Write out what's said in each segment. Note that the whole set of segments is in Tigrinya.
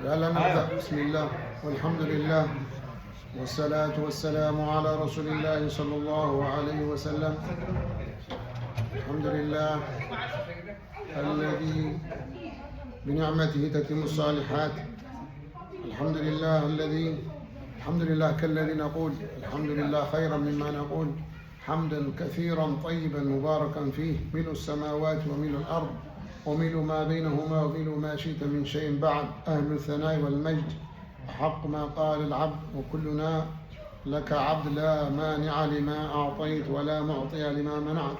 يلا نبدأ. بسم الله والحمد لله والصلاة والسلام على رسول الله صلى الله عليه وسلم. الحمد لله الذي بنعمته تتم الصالحات. الحمد لله الذي، الحمد لله كالذي نقول الحمد لله خيرا مما نقول، حمدا كثيرا طيبا مباركا فيه، ملء السماوات وملء الأرض وملء ما بينهما وملء ما شئت من شيء بعد، أهل الثناء والمجد، أحق ما قال العبد، وكلنا لك عبد، لا مانع لما أعطيت ولا معطي لما منعت،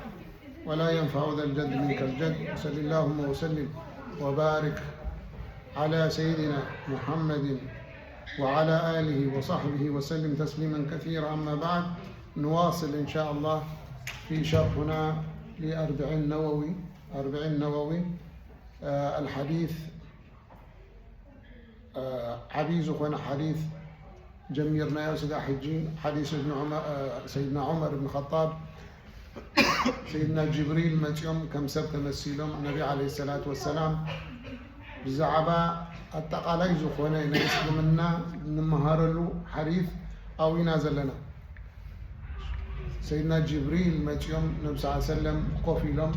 ولا ينفع ذا الجد منك الجد. وصل اللهم وسلم وبارك على سيدنا محمد وعلى آله وصحبه وسلم تسليما كثيرا. أما بعد، نواصل إن شاء الله في شرحنا لأربعين نووي، أربعين نووي، آه، الحديث، آه، ዓብዪ ዝኾነ ሓዲስ ጀሚርናዮ። ስጋ ሕጂ ሓዲስ እብን ዑመር፣ آه، ሰይድና ዑመር እብን ኸጣብ፣ ሰይድና ጅብሪል መፂኦም ከም ሰብ ተመሲሎም ነቢ ዓለይሂ ሰላቱ ወሰላም ብዛዕባ ኣጠቓላይ ዝኾነ ናይ እስልምና እንመሃረሉ ሓዲስ ኣብኡ ኢና ዘለና። ሰይድና ጅብሪል መፂኦም ነቢ ስ ሰለም ኮፍ ኢሎም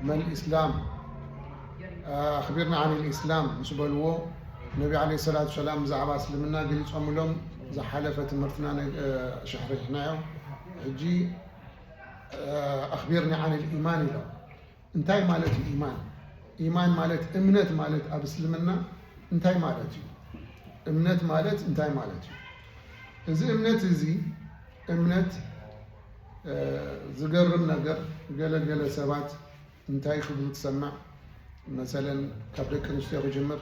መን ኢስላም ኣኽቢርና ዓን ልኢስላም ምስ በልዎ፣ ነቢ ዓለይሂ ሰላቱ ሰላም ብዛዕባ እስልምና ገሊፆምሎም። ዝሓለፈ ትምህርትና ነ-፣ ሽሕርሕናዮ። ሕጂ ኣኽቢርኒ ዓን ልኢማን ኢሎም። እንታይ ማለት እዩ ኢማን? ኢማን ማለት እምነት ማለት ኣብ እስልምና እንታይ ማለት እዩ? እምነት ማለት እንታይ ማለት እዩ? እዚ እምነት እዚ እምነት፣ እ፣ ዝገርም ነገር፣ ገለ ገለ ሰባት እንታይ ክብሉ ትሰምዕ? መሰለን ካብ ደቂ ኣንስትዮ ክጅምር፣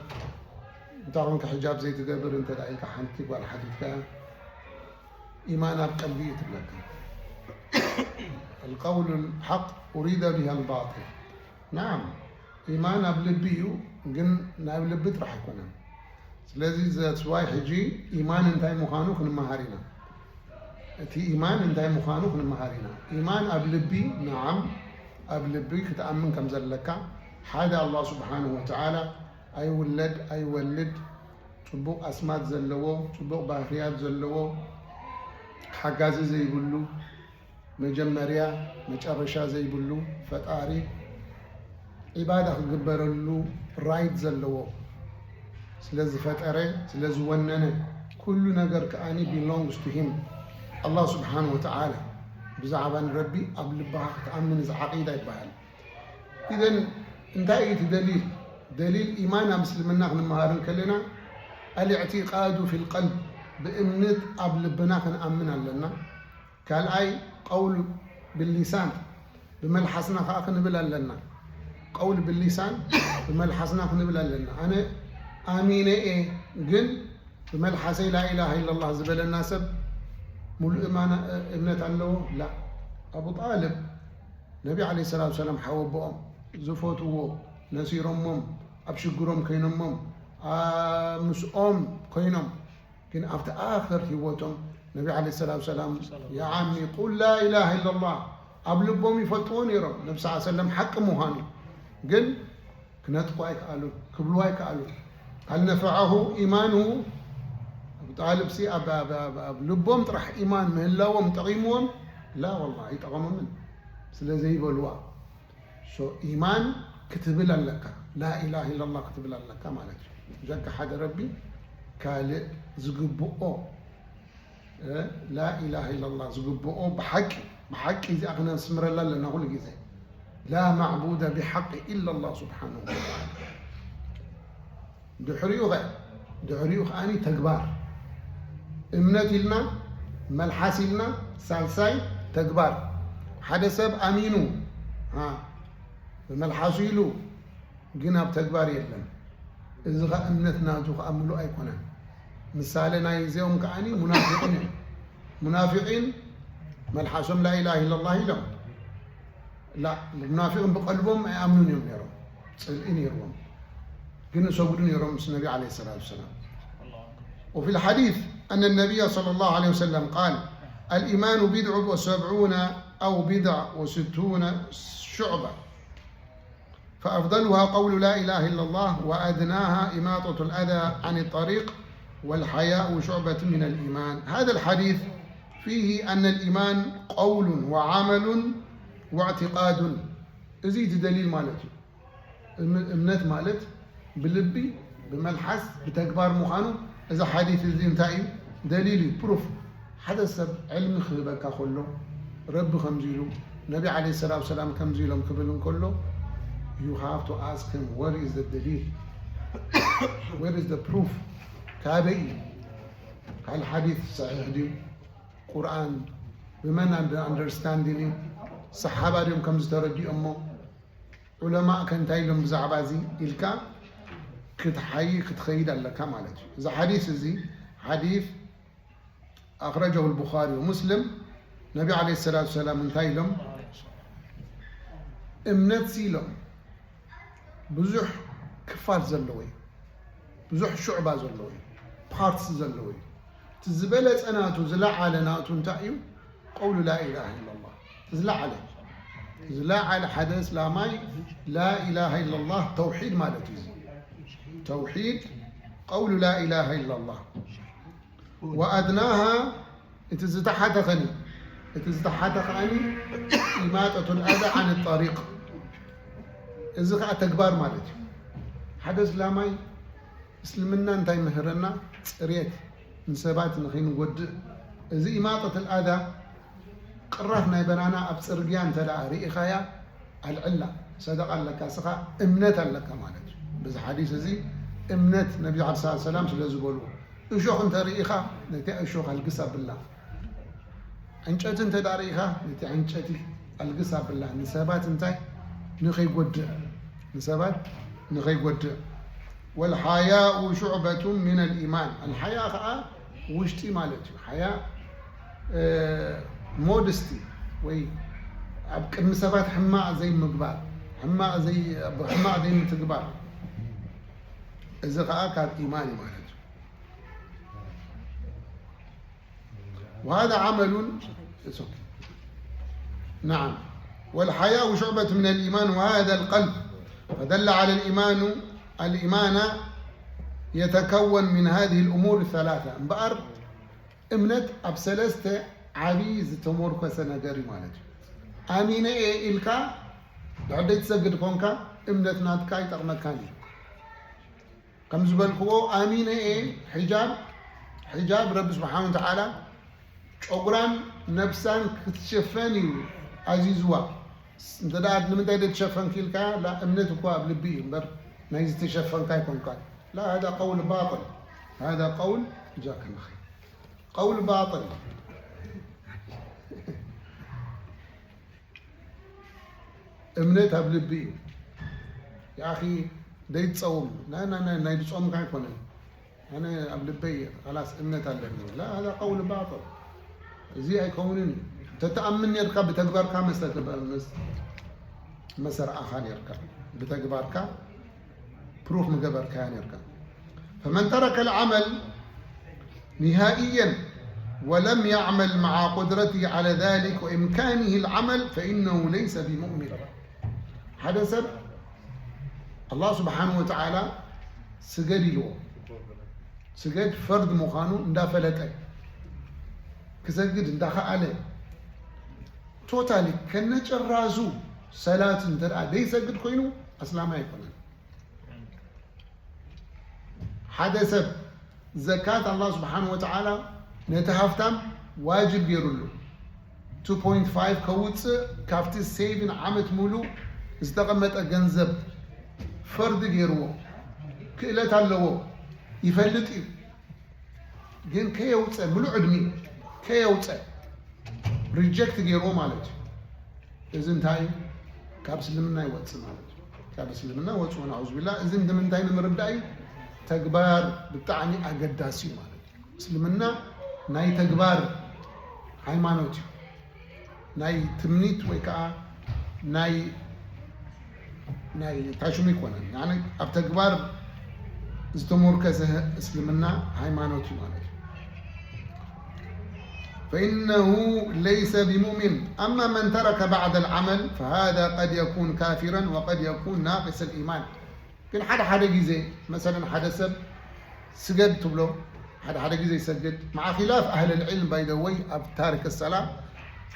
እንታይ ኮንካ ሕጃብ ዘይትገብር እንተ ደኣ ኢልካ ሓንቲ ጓል ሓቲትካ፣ ኢማን ኣብ ቀልቢ እዩ ትብለካ። القول الحق أريد به الباطل. ናዓም፣ ኢማን ኣብ ልቢ እዩ፣ ግን ናብ ልቢ ጥራሕ ኣይኮነን። ስለዚ that's why ሕጂ ኢማን እንታይ ምዃኑ ክንመሃር ኢና። እቲ ኢማን እንታይ ምዃኑ ክንመሃር ኢና። ኢማን ኣብ ልቢ፣ ናዓም፣ ኣብ ልቢ ክትኣምን ከም ዘለካ፣ ሓደ ኣላህ ስብሓንሁ ወተዓላ ኣይውለድ ኣይወልድ፣ ጽቡቕ ኣስማት ዘለዎ፣ ጽቡቕ ባህርያት ዘለዎ፣ ሓጋዚ ዘይብሉ፣ መጀመርያ መጨረሻ ዘይብሉ ፈጣሪ፣ ዒባዳ ክግበረሉ ራይት ዘለዎ፣ ስለ ዝፈጠረ፣ ስለ ዝወነነ፣ ኩሉ ነገር ከኣኒ belongs to him፣ ኣላህ ስብሓን ወተዓላ። ብዛዕባ ንረቢ ኣብ ልብኻ ክትኣምን፣ እዚ ዓቂዳ ይበሃል። ኢዘን እንታይ እዩ እቲ ደሊል? ደሊል ኢማን ኣብ እስልምና ክንመሃር እንከለና፣ ኣልእዕቲቃዱ ፊል ቀልብ፣ ብእምነት ኣብ ልብና ክንኣምን ኣለና። ካልኣይ፣ ቀውል ብሊሳን፣ ብመልሓስና ከዓ ክንብል ኣለና። ቀውል ብሊሳን፣ ብመልሓስና ክንብል ኣለና። ኣነ ኣሚነ እየ፣ ግን ብመልሓሰይ ላኢላሃ ኢለላህ ዝበለና ሰብ ሙሉእ እማና-፣ እምነት ኣለዎ? ላ። ኣቡ ጣልብ ነቢ ዓለይሂ ሰላቱ ሰላም ሓወቦኦም ዝፈትዎ፣ ነሲሮሞም፣ ኣብ ሽግሮም ኮይኖሞም፣ ኣ-፣ ምስኦም ኮይኖም፣ ግን ኣብቲ ኣኽር ህይወቶም ነቢ ዓለይሂ ሰላቱ ሰላም፣ "ያ ዓሚ ቁል ላኢላሃ ኢለላህ፣ ኣብ ልቦም ይፈልጥዎ ነይሮም ነቢ ስ ሰለም ሓቂ ምዃኑ፣ ግን ክነጥቁ ኣይከኣሉን፣ ክብልዎ ኣይከኣሉን። ሀል ነፈዐሁ ኢማኑሁ?" ኣቡ ጣልብ ሲ ኣብ፣ ኣብ፣ ኣብ፣ ኣብ ልቦም ጥራሕ ኢማን ምህላዎም ጠቒምዎም? ላ ወላሂ ኣይጠቐሞምን፣ ስለ ዘይበልዋ። ሶ ኢማን ክትብል ኣለካ፣ ላኢላሃ ኢለላህ ክትብል ኣለካ ማለት እዩ። ብጀካ ሓደ ረቢ ካልእ ዝግብኦ፣ እ፣ ላኢላሃ ኢለላህ ዝግብኦ ብሓቂ፣ ብሓቂ እዚኣ ክነስምረላ ኣለና ኩሉ ግዜ። ላ ማዕቡደ ብሓቂ ኢለላህ ስብሓነሁ ወተዓላ። ድሕሪኡ ኸ፣ ድሕሪኡ ከኣኒ ተግባር። እምነት ኢልና፣ መልሓስ ኢልና፣ ሳልሳይ ተግባር። ሓደ ሰብ ኣሚኑ፣ ሃ፣ ብመልሓሱ ኢሉ፣ ግን ኣብ ተግባር የለን። እዚ ኸኣ እምነት ናቱ ኸኣ ምሉእ ኣይኮነን። ምሳሌ ናይ እዚኦም ከኣኒ ሙናፊቂን እዮም። ሙናፊቂን መልሓሶም ላኢላሃ ኢለላህ ኢሎም። ላ፣ ሙናፊቂን ብቀልቦም ኣይኣምኑን እዮም ነይሮም። ጽልኢ ነይርዎም። ግን ይሰግዱ ነይሮም ምስ ነቢ ዓለይሂ ሰላቱ ወሰላም። وفي الحديث أن النبي صلى الله عليه وسلم قال: الإيمان بضع وسبعون أو بضع وستون شعبة. فأفضلها قول لا إله إلا الله، وأدناها إماطة الأذى عن الطريق، والحياء شعبة من الإيمان. هذا الحديث فيه أن الإيمان قول وعمل واعتقاد. እዚ እቲ ደሊል ማለት እዩ። እም-፣ እምነት ማለት ብልቢ፣ ብመልሓስ፣ ብተግባር ምዃኑ እዚ ሓዲስ እዚ እንታይ እዩ? ደሊል እዩ፣ ፕሩፍ። ሓደ ሰብ ዕልሚ ክህበካ ከሎ፣ ረቢ ከምዚ ኢሉ፣ ነቢ ዓለይሂ ሰላቱ ሰላም ከምዚ ኢሎም ክብል እንከሎ፣ you have to ask him, where is the ደሊል? Where is the proof? ካበይ እዩ? هل ሓዲስ ሰሒሕ ድዩ? ቁርኣን ብመን ኣንደ-፣ ኣንደርስታንዲንግ እዩ? ሰሓባ ድዮም ከምዚ ተረዲኦሞ? ዑለማእ ከ እንታይ ኢሎም ብዛዕባ እዚ ኢልካ ክትሓይ-፣ ክትኸይድ ኣለካ ማለት እዩ። እዚ ሓዲስ እዚ ሓዲስ ኣኽረጀሁ ልቡኻሪ ወሙስልም፣ ነቢ ዓለይሂ ሰላቱ ሰላም እንታይ ኢሎም? እምነት ሲ ኢሎም ብዙሕ ክፋል ዘለዎ እዩ። ብዙሕ ሹዕባ ዘለዎ እዩ። ፓርትስ ዘለዎ እዩ። እቲ ዝበለጸ ናቱ፣ ዝለዓለ ናቱ እንታይ እዩ? ቀውሉ ላ ኢላሃ ኢላላህ። እቲ ዝለዓለ፣ ዝለዓለ ሓደ እስላማይ ላ ኢላሃ ኢላላህ ተውሒድ ማለት እዩ። ተውሒድ ቀውሉ ላ ኢላሃ ኢላላህ። ወኣድናሃ፣ እቲ ዝተሓተ ኸኒ፣ እቲ ዝተሓተ ኸኣኒ ኢማጠቱል ኣዛ ዓን ጠሪቅ። እዚ ኸኣ ተግባር ማለት እዩ። ሓደ እስላማይ እስልምና እንታይ ምህረና? ጽሬት፣ ንሰባት ንኸይንጎድእ። እዚ ኢማጠቱል ኣዛ፣ ቅራፍ ናይ በናና ኣብ ጽርግያ እንተ ደኣ ርኢኻያ፣ ኣልዕላ፣ ሰደቃ ኣለካ፣ እስኻ እምነት ኣለካ ማለት እዩ። በዚ ሓዲስ እዚ እምነት ነቢ ዓለይሂ ሰላቱ ሰላም ስለ ዝበሉ፣ እሾኽ እንተ ርኢኻ፣ ነቲ እሾኽ ኣልግስ ኣብላ። ዕንጨቲ እንተ ደኣ ርኢኻ፣ ነቲ ዕንጨቲ ኣልግስ ኣብላ። ንሰባት እንታይ? ንኸይጎድእ። ንሰባት ንኸይጎድእ። ወልሓያኡ ሹዕበቱ ሚነል ኢማን። ኣልሓያ ኸኣ ውሽጢ ማለት እዩ። ሓያ፣ እ፣ ሞደስቲ ወይ ኣብ ቅድሚ ሰባት ሕማቕ ዘይምግባር፣ ሕማቕ ዘይ-፣ ሕማቕ ዘይምትግባር። እዚ ኸኣ ካብ ኢማን እዩ ማለት እዩ። وهذا عمل، it's okay. نعم. والحياء شعبة من الإيمان، وهذا القلب، فدل على الإيمان، الإيمان يتكون من هذه الأمور الثلاثة. እምበኣር እምነት ኣብ ሰለስተ ዓቢ ዝተመርኮሰ ነገር እዩ ማለት እዩ። ኣሚነ እየ ኢልካ ድሕር ዘይትሰግድ ኮንካ እምነት ናትካ ኣይጠቕመካን እዩ። ከም ዝበልክዎ ኣሚነ እየ፣ ሕጃብ፣ ሕጃብ ረቢ ስብሓን ወተዓላ ጨጉራን ነብሳን ክትሸፈን እዩ ኣዚዝዋ። እንተ ደኣ ንምንታይ ዶ ትሸፈንኪ ኢልካያ፣ ላ እምነት እኳ ኣብ ልቢ እዩ እምበር ናይ ዝተሸፈንካ ኣይኮንካን። ላ፣ ሃዛ ቀውል ባጥል። ሃዛ ቀውል፣ ጃከ ንኸይር። ቀውል ባጥል። እምነት ኣብ ልቢ እዩ። ያኺ፣ ደይትጸውም። ናይ፣ ናይ፣ ናይ፣ ናይ ድጾምካ ኣይኮነን። ኣነ ኣብ ልበይ ኸላስ እምነት ኣለኒ። ላ፣ ሃዛ ቀውል ባጥል። እዚ ኣይከውንን እዩ። ተተኣምን ኔርካ ብተግባርካ መሰ-፣ መስ-፣ መሰ ረኣኻ ኔርካ። ብተግባርካ ፕሩፍ ምገበርካያ ኔርካ። فمن ترك العمل نهائيا ولم يعمل مع قدرته على ذلك وإمكانه العمل فإنه ليس بمؤمن. ሓደ ሰብ ኣላህ ስብሓን ወተዓላ ስገድ ኢልዎ፣ ስገድ ፈርድ ምዃኑ እንዳፈለጠ፣ ክሰግድ እንዳኸኣለ፣ ቶታሊ ከነጨራሱ ሰላት እንተ ደኣ ዘይሰግድ ኮይኑ ኣስላማይ ኣይኮነን። ሓደ ሰብ ዘካት ኣላህ ስብሓን ወተዓላ ነቲ ሃፍታም ዋጅብ ገይሩሉ፣ ቱ ፖይንት ፋይቭ ከውፅእ ካብቲ ሴቪን ዓመት ሙሉ ዝተቐመጠ ገንዘብ ፈርዲ ገይርዎ። ክእለት ኣለዎ፣ ይፈልጥ እዩ። ግን ከየውፀ፣ ሙሉእ ዕድሚኡ ከየውፀ ሪጀክት ገይርዎ ማለት እዩ። እዚ እንታይ እዩ? ካብ እስልምና ይወፅእ ማለት እዩ። ካብ እስልምና ወፅኡ፣ ናዑዙ ቢላህ። እዚ ንምንታይ ንምርዳእ እዩ? ተግባር ብጣዕሚ ኣገዳሲ እዩ ማለት እዩ። እስልምና ናይ ተግባር ሃይማኖት እዩ። ናይ ትምኒት ወይ ከዓ ናይ፣ ናይ ታሽሙ ኣይኮነን። ያኒ ኣብ ተግባር ዝተሞርከሰ እስልምና ሃይማኖት እዩ ማለት እዩ። فإنه ليس بمؤمن. أما من ترك بعض العمل فهذا قد يكون كافرا وقد يكون ناقص الإيمان. ግን ሓደ ሓደ ግዜ መሰለን ሓደ ሰብ ስገድ ትብሎ፣ ሓደ ሓደ ግዜ ይሰግድ። مع خلاف أهل العلم، by the way، ኣብ ታሪክ ሰላ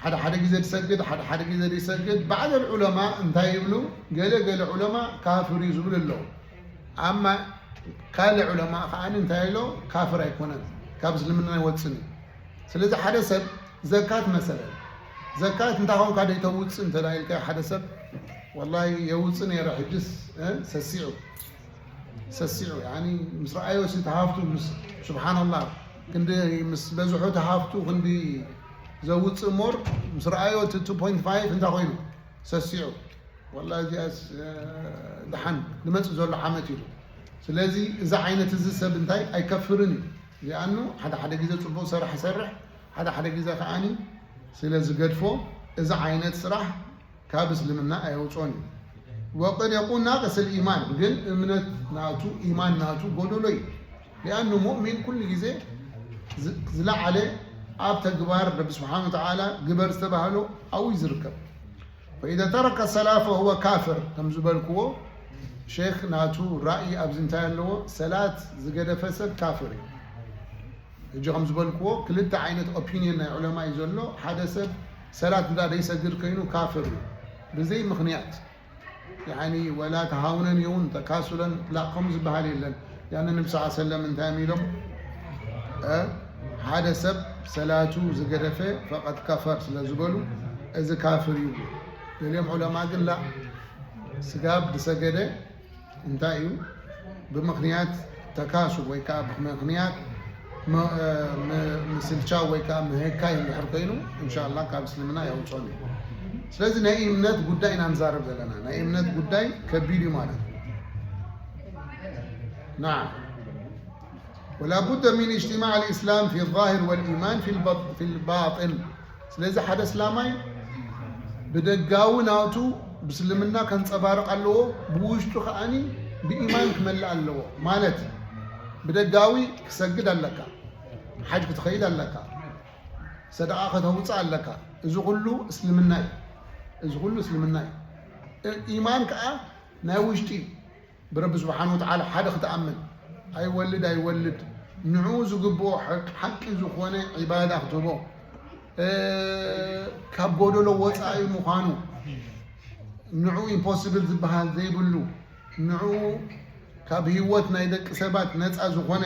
ሓደ ሓደ ግዜ ዝሰግድ፣ ሓደ ሓደ ግዜ ዘይሰግድ። بعض العلماء እንታይ ይብሉ? ገለ ገለ ዑለማ ካፍር እዩ ዝብሉ ኣለዉ። ኣማ ካልእ ዑለማ ከኣ እንታይ ኢሎ? ካፍር ኣይኮነን፣ ካብ እስልምና ኣይወጽን እዩ። ስለዚ ሓደ ሰብ ዘካት መሰለን፣ ዘካት እንታይ ኾንካ ደይተውጽእ እንተ ኢልካ ሓደ ሰብ፣ ወላሂ የውጽእ ነይረ፣ ሕጅስ ሰሲዑ ሰሲዑ ያኒ ምስ ረኣዮ እቲ ሃፍቱ፣ ምስ ስብሓንላህ ክንዲ ምስ በዝሑ እቲ ሃፍቱ ክንዲ ዘውፅእ ሞር ምስ ረኣዮ እቲ two point five እንታይ ኮይኑ ሰሲዑ። ወላ እዚኣስ ደሓን ዝመፅእ ዘሎ ዓመት ኢሉ። ስለዚ እዚ ዓይነት እዚ ሰብ እንታይ ኣይከፍርን እዩ። ሊኣኑ ሓደ ሓደ ግዜ ፅቡቅ ሰራሕ ይሰርሕ፣ ሓደ ሓደ ግዜ ከዓኒ ስለ ዝገድፎ እዚ ዓይነት ስራሕ ካብ እስልምና ኣየውፅኦን እዩ። وقد يكون ناقص الإيمان، ግን እምነት ናቱ ኢማን ናቱ ጎደሎ እዩ። ሊኣኑ ሙእሚን ኩሉ ግዜ ዝለዓለ ኣብ ተግባር ረቢ ስብሓን ወተዓላ ግበር ዝተባህሎ ኣብኡ እዩ ዝርከብ። فإذا ترك الصلاة فهو كافر، ከም ዝበልክዎ ሼክ ናቱ ራእይ ኣብዚ እንታይ ኣለዎ? ሰላት ዝገደፈ ሰብ ካፍር እዩ። ሕጂ ከም ዝበልክዎ ክልተ ዓይነት ኦፒንየን ናይ ዑለማ እዩ ዘሎ። ሓደ ሰብ ሰላት እንዳ ዘይሰግድ ከይኑ ካፍር እዩ ብዘይ ምኽንያት። ያኒ ወላ ተሃውነን ይሁን ተካሱለን ላ ከም ዝበሃል የለን። ያነ ነቢ ስ ሰለም እንታይ ኢሎም ሓደ ሰብ ሰላቱ ዝገደፈ ፈቀድ ከፈር ስለ ዝበሉ እዚ ካፍር እዩ። ገሊኦም ዑለማ ግን ላ ስጋብ ዝሰገደ እንታይ እዩ? ብምኽንያት ተካሱል ወይ ከዓ ብምኽንያት ምስልቻው ወይ ከዓ ምህካይ እንድሕር ኮይኑ እንሻላ ካብ እስልምና የውፅኦን እዩ። ስለዚ ናይ እምነት ጉዳይ ኢና ንዛረብ ዘለና። ናይ እምነት ጉዳይ ከቢድ እዩ ማለት እዩ። ናዓም። ولا بد من اجتماع الإسلام في الظاهر والإيمان في الباطن. ስለዚ ሓደ እስላማይ ብደጋዊ ናቱ ብስልምና ከንፀባርቕ ኣለዎ፣ ብውሽጡ ከዓኒ ብኢማን ክመልእ ኣለዎ። ማለት ብደጋዊ ክሰግድ ኣለካ፣ ሓጅ ክትኸይድ ኣለካ፣ ሰደቃ ከተውፅእ ኣለካ። እዚ ኩሉ እስልምና እዩ። እዚ ኩሉ እስልምና እዩ። ኢማን ከዓ ናይ ውሽጢ እዩ። ብረቢ ስብሓን ወተዓላ ሓደ ክትኣምን፣ ኣይወልድ ኣይወልድ፣ ንዕኡ ዝግብኦ ሓቂ ዝኾነ ዒባዳ ክትህቦ፣ ካብ ጎደሎ ወፃኢ ምዃኑ፣ ንዕኡ ኢምፖስብል ዝበሃል ዘይብሉ፣ ንዕኡ ካብ ህይወት ናይ ደቂ ሰባት ነፃ ዝኾነ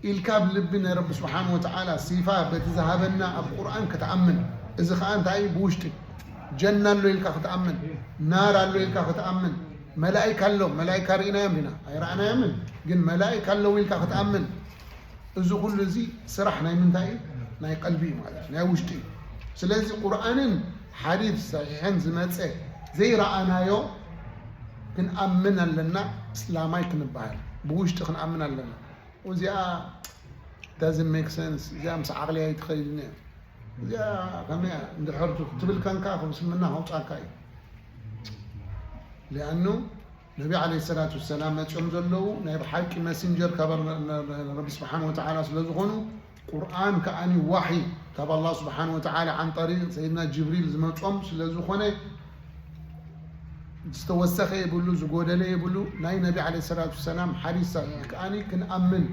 ኢልካ ኣብ ልቢ ናይ ረቢ ስብሓን ወተዓላ ሲፋ በቲ ዝሃበና ኣብ ቁርኣን ክትኣምን። እዚ ከዓ እንታይ እዩ? ብውሽጢ ጀና ኣሎ ኢልካ ክትኣምን፣ ናር ኣሎ ኢልካ ክትኣምን፣ መላኢካ ኣሎ። መላኢካ ርኢናዮም ዲና? ኣይረኣናዮምን። ግን መላኢካ ኣለዉ ኢልካ ክትኣምን። እዚ ኩሉ እዚ ስራሕ ናይ ምንታይ እዩ? ናይ ቀልቢ እዩ ማለት እዩ፣ ናይ ውሽጢ እዩ። ስለዚ ቁርኣንን ሓዲስ ሰሒሕን ዝመፀ ዘይረኣናዮ ክንኣምን ኣለና። እስላማይ ክንበሃል ብውሽጢ ክንኣምን ኣለና። እዚኣ doesn't make sense፣ እዚኣ ምስ ዓቕሊ ኣይትኸይድን እያ። እዚኣ ከመይ እያ እንድሕር ትብል ከንካ ከም እስልምና ከውፃካ እዩ። ሊኣኑ ነቢ ዓለይሂ ሰላቱ ወሰላም መፂኦም ዘለዉ ናይ ብሓቂ መሲንጀር ካብ ረቢ ስብሓን ወተዓላ ስለ ዝኾኑ፣ ቁርኣን ከዓኒ ዋሒ ካብ ኣላህ ስብሓን ወተዓላ ዓን ጠሪቅ ሰይድና ጅብሪል ዝመፆም ስለ ዝኾነ፣ ዝተወሰኸ የብሉ፣ ዝጎደለ የብሉ። ናይ ነቢ ዓለይሂ ሰላቱ ወሰላም ሓዲስ ሰሒሕ ከዓኒ ክንኣምን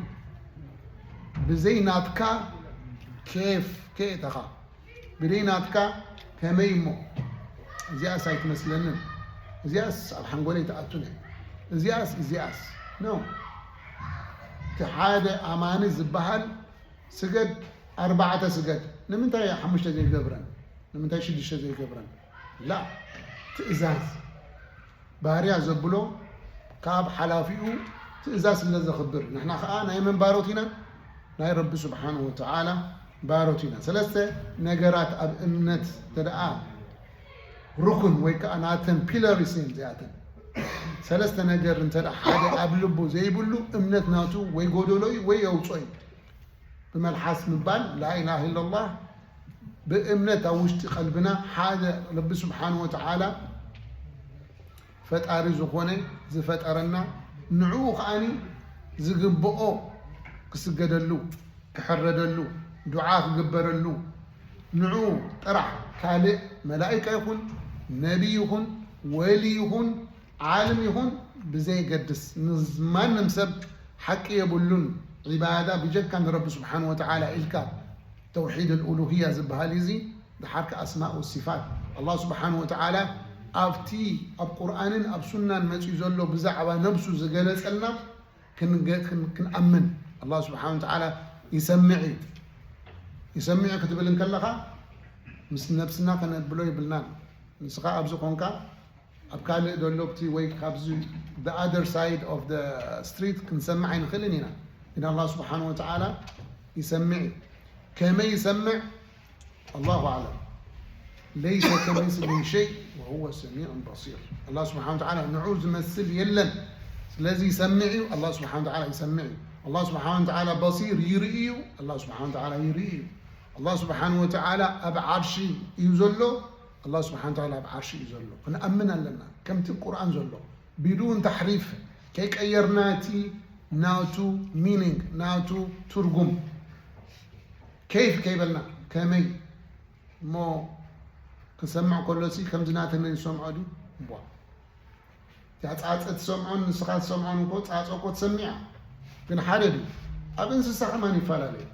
ብዘይ ናትካ ኬፍ ከየእተኻ ብደይ ናትካ ከመይ እሞ እዚኣስ ኣይትመስለንን፣ እዚኣስ ኣብ ሓንጎለይ ትኣቱን እያ፣ እዚኣስ እዚኣስ ኖ። እቲ ሓደ ኣማኒ ዝበሃል ስገድ ኣርባዕተ ስገድ ንምንታይ ሓሙሽተ ዘይገብረን? ንምንታይ ሽዱሽተ ዘይገብረን? ላ ትእዛዝ ባርያ ዘብሎ ካብ ሓላፊኡ ትእዛዝ ስለ ዘኽብር፣ ንሕና ኸዓ ናይ መን ባሮት ኢና? ናይ ረቢ ስብሓንሁ ወተዓላ ባሮት ኢና። ሰለስተ ነገራት ኣብ እምነት እንተ ደኣ ሩክን ወይ ከዓ ናተን ፒለርስ እየን እዚኣተን። ሰለስተ ነገር እንተ ደኣ ሓደ ኣብ ልቡ ዘይብሉ እምነት ናቱ ወይ ጎደሎ እዩ ወይ የውፅኦ እዩ። ብመልሓስ ምባል ላኢላሃ ኢለላህ፣ ብእምነት ኣብ ውሽጢ ቀልብና ሓደ ረቢ ስብሓንሁ ወተዓላ ፈጣሪ ዝኾነ ዝፈጠረና፣ ንዕኡ ከዓኒ ዝግብኦ ክስገደሉ፣ ክሕረደሉ፣ ዱዓ ክግበረሉ፣ ንዑ ጥራሕ፣ ካልእ መላኢካ ይኹን፣ ነቢ ይኹን፣ ወሊ ይኹን፣ ዓልም ይኹን ብዘየገድስ፣ ንማንም ሰብ ሓቂ የብሉን። ዒባዳ ብጀካ ንረቢ ስብሓን ወተዓላ ኢልካ፣ ተውሒድ ኣልኡሉህያ ዝበሃል እዚ። ድሓር ከ ኣስማእ ወሲፋት፣ ኣላህ ስብሓን ወተዓላ ኣብቲ ኣብ ቁርኣንን ኣብ ሱናን መፂኡ ዘሎ ብዛዕባ ነብሱ ዝገለፀልና ክንገ-፣ ክን-፣ ክንኣምን። ኣላህ ስብሓን ወተዓላ ይሰምዕ እዩ። ይሰምዕ እዩ ክትብል እንከለኻ ምስ ነብስና ከነብሎ ይብልናን። ንስኻ ኣብዚ ኮንካ ኣብ ካልእ ደሎብቲ ወይ ካብዚ the other side of the street ክንሰምዕ ኣይንኽእልን ኢና። ግን ኣላህ ስብሓን ወተዓላ ይሰምዕ እዩ። ከመይ ይሰምዕ? ኣላሁ ኣዕለም። ለይሰ ከሚስሊሂ ሸይ ወሁወ ሰሚዑን በሲር። ኣላህ ስብሓን ወተዓላ ንዑ ዝመስል የለን። ስለዚ ይሰምዕ እዩ፣ ኣላህ ስብሓን ወተዓላ ይሰምዕ እዩ። ኣላህ ስብሓን ወተዓላ በሲር ይርኢ እዩ፣ ኣላህ ስብሓን ወተዓላ ይርኢ እዩ። ኣላህ ስብሓን ወተዓላ ኣብ ዓርሺ እዩ ዘሎ፣ ኣላህ ስብሓን ወተዓላ ኣብ ዓርሺ እዩ ዘሎ። ክንኣምን ኣለና፣ ከምቲ ቁርኣን ዘሎ፣ ቢዱን ታሕሪፍ፣ ከይቀየርና እቲ ናቱ ሚኒንግ፣ ናቱ ትርጉም። ከይፍ ከይበልና፣ ከመይ እሞ ክንሰምዕ ከሎሲ ከምዚ ናተን ዝሰምዖ ድዩ? እምቧ። እቲኣ ጻጸ ትሰምዖን ንስኻ ትሰምዖን እኮ ጻጸ እኮ ትሰምዕ እያ። ግን ሓደ ድዩ? ኣብ እንስሳ ከማን ይፈላለ እዩ።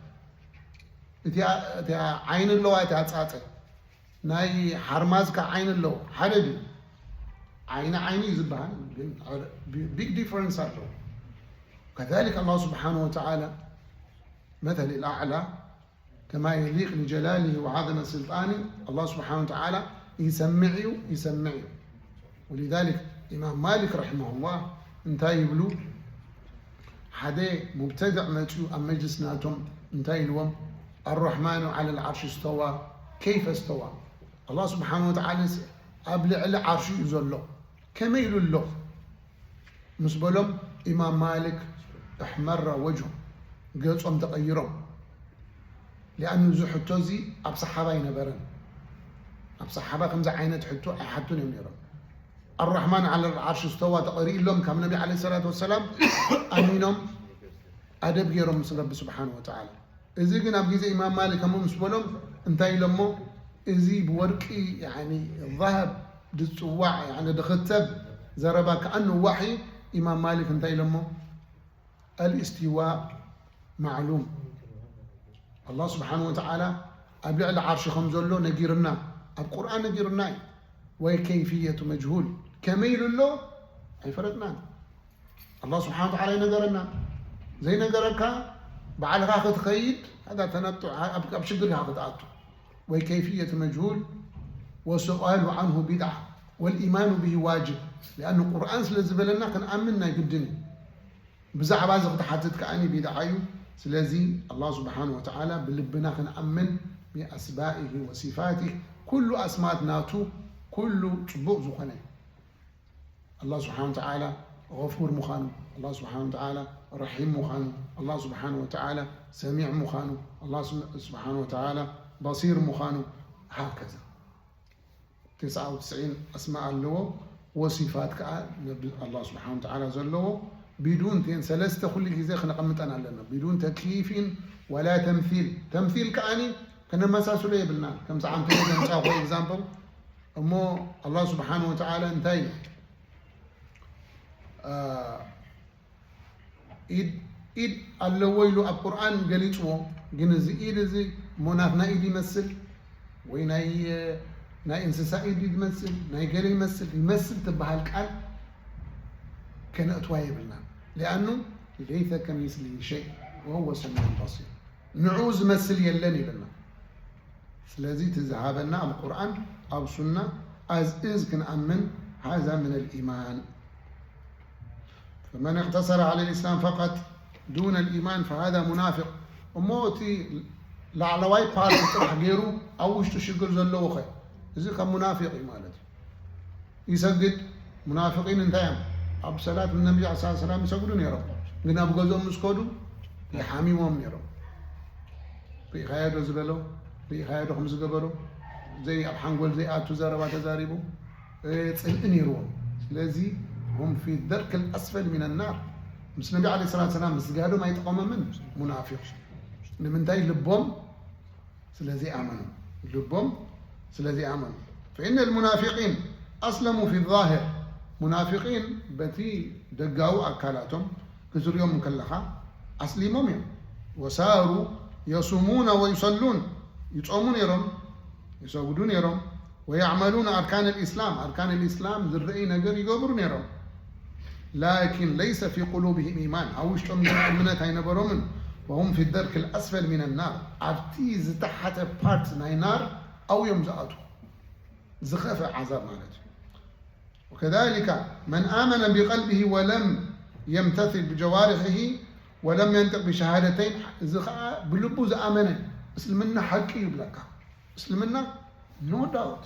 እቲኣ፣ እቲኣ ዓይኒ ኣለዋ እቲኣ ጻጸ። ናይ ሓርማዝ ከ ዓይኒ ኣለዎ። ሓደ ድዩ? ዓይኒ ዓይኒ እዩ ዝበሃል፣ ግን ቢግ ዲፈረንስ ኣለዎ። ከዛሊክ ኣላሁ ስብሓነሁ ወተዓላ መተል ኣዕላ ከማ የሊቅ ሊጀላሊሂ ወዓዘመት ስልጣኒ፣ ኣላህ ስብሓን ወተዓላ ይሰምዕ እዩ፣ ይሰምዕ እዩ። ወሊዛሊክ ኢማም ማሊክ ረሒመሁላህ እንታይ ይብሉ? ሓደ ሙብተድዕ መፅኡ ኣብ መጅልስ ናቶም እንታይ ኢልዎም? ኣረሕማኑ ዓለል ዓርሽ እስተዋ፣ ከይፈ እስተዋ? ኣላህ ስብሓን ወተዓላ ኣብ ልዕሊ ዓርሹ እዩ ዘሎ፣ ከመይ ኢሉ ኣሎ? ምስ በሎም ኢማም ማሊክ ኣሕመረ ወጅሁ፣ ገጾም ተቐይሮም። ሊኣኑ እዚ ሕቶ እዚ ኣብ ሰሓባ ኣይነበረን። ኣብ ሰሓባ ከምዚ ዓይነት ሕቶ ኣይሓቱን እዮም ነይሮም። ኣራሕማን ዓለ ዓርሽ እስተዋ ተቐሪእሎም ካብ ነቢ ዓለይሂ ሰላቱ ወሰላም ኣሚኖም ኣደብ ገይሮም ምስ ረቢ ስብሓን ወተዓላ። እዚ ግን ኣብ ግዜ ኢማም ማሊክ ከምኡ ምስ በሎም እንታይ ኢሎሞ? እዚ ብወርቂ ያኒ ዛሃብ ዝጽዋዕ ያኒ ዝኽተብ ዘረባ ከኣኑ ዋሒ ኢማም ማሊክ እንታይ ኢሎሞ? ኣልእስቲዋ ማዕሉም። ኣላህ ስብሓን ወተዓላ ኣብ ልዕሊ ዓርሺ ከም ዘሎ ነጊርና፣ ኣብ ቁርኣን ነጊርና እዩ። ወይ ከይፍየቱ መጅሁል፣ ከመይ ኢሉ ኣሎ ኣይፈለጥናን። ኣላህ ስብሓን ወተዓላ ይነገረና። ዘይነገረካ ባዕልኻ ክትኸይድ፣ ሃዳ ተነጡ፣ ኣብ፣ ኣብ ሽግር ኢኻ ክትኣቱ። ወይ ከይፍየቱ መጅሁል፣ ወሱኣሉ ዓንሁ ቢድዓ፣ ወልኢማኑ ብሂ ዋጅብ። ሊኣኑ ቁርኣን ስለ ዝበለና ክንኣምን ናይ ግድን እዩ። ብዛዕባ እዚ ክትሓትት ከኣኒ ቢድዓ እዩ። ስለዚ ኣላህ ስብሓን ወተዓላ ብልብና ክንኣምን፣ ቢኣስማኢሂ ወሲፋቲህ፣ ኩሉ ኣስማት ናቱ፣ ኩሉ ጽቡቕ ዝኾነ። ኣላህ ስብሓን ወተዓላ ገፉር ምዃኑ፣ ኣላህ ስብሓን ወተዓላ ረሒም ምዃኑ፣ ኣላህ ስብሓን ወተዓላ ሰሚዕ ምዃኑ፣ ኣላህ ስም-፣ ስብሓን ወተዓላ በሲር ምዃኑ፣ ሃከዛ። ተስዓ ወትስዒን ኣስማእ ኣለዎ፣ ወሲፋት ከኣ ነብ-፣ ኣላህ ስብሓን ወተዓላ ዘለዎ፣ ቢዱን ቴን ሰለስተ ኩሉ ግዜ ክነቐምጠን ኣለና። ቢዱን ተክይፊን ወላ ተምሲል። ተምሲል ከኣኒ ከነመሳስሎ የብልናን። ከምዚ ዓንተ ዘምጻእኮ ኤግዛምፕል፣ እሞ ኣላህ ስብሓን ወተዓላ እንታይ ኢሉ? አ፣ ኢድ፣ ኢድ ኣለዎ ኢሉ ኣብ ቁርኣን ገሊጽዎ። ግን እዚ ኢድ እዚ እሞ ናትና ኢድ ይመስል ወይ ናይ፣ ናይ እንስሳ ኢድ ይመስል፣ ናይ ገለ ይመስል፣ ይመስል ትበሃል ቃል ከነእትዋ የብልናን። ሊኣኑ ለይሰ ከሚስሊሂ ሸይ ወሁወ ሰሚዑል በሲር። ንዑ ዝመስል የለን ኢሉና። ስለዚ እቲ ዝሃበና ኣብ ቁርኣን ኣብ ሱና ኣዝ ኢዝ ክንኣምን ሃዛ ሚነል ኢማን። ፈመን እቅተሰረ ዓለል ኢስላም ፈቀጥ ዱነል ኢማን ፈሃዛ ሙናፊቅ። እሞ እቲ ላዕለዋይ ፓርቲ ጥራሕ ገይሩ ኣብ ውሽጡ ሽግር ዘለዎ ኸ እዚ ከም ሙናፊቅ እዩ ማለት እዩ። ይሰግድ። ሙናፍቂን እንታይ እዮም? ኣብ ሰላት ነቢ ዐለይሂ ሰላም ይሰግዱ ነይሮም፣ ግን ኣብ ገዝኦም ምስ ከዱ ይሓሚሞም ነይሮም። ርኢኻዮ ዶ ዝበሎ? ርኢኻዮ ዶ ከም ዝገበሮ? ዘይ ኣብ ሓንጎል ዘይኣቱ ዘረባ ተዛሪቡ፣ እ፣ ጽልኢ ነይርዎም። ስለዚ ሁም ፊ ደርክ ልኣስፈል ሚን ናር። ምስ ነቢ ዐለይሂ ሰላቱ ሰላም ምስጋዶም ኣይጠቐሞምን። ሙናፊቕ ንምንታይ? ልቦም ስለ ዘይኣመኑ። ልቦም ስለ ዘይኣመኑ። فإن المنافقين أسلموا في الظاهر، ሙናፊቂን በቲ ደጋዊ ኣካላቶም ክትሪኦም ከለኻ ኣስሊሞም እዮም። وصاروا يصومون ويصلون، ይጾሙ ነይሮም፣ ይሰግዱ ነይሮም። ويعملون أركان الإسلام، ኣርካን ልእስላም ዝረኣይ ነገር ይገብሩ ነይሮም። لكن ليس في قلوبهم إيمان، ኣብ ውሽጦም ግን እምነት ኣይነበሮምን። وهم في الدرك الأسفل من النار، ኣብቲ ዝተሓተ ፓርት ናይ ናር ኣብዮም ዝኣትዉ። ዝኸፍእ ዓዛብ ማለት እዩ። وكذلك من آمن بقلبه ولم يمتثل بجوارحه ولم ينطق بشهادتين، እዚ ኸዓ ብልቡ ዝኣመነ እስልምና ሓቂ እዩ ይብለካ። እስልምና no doubt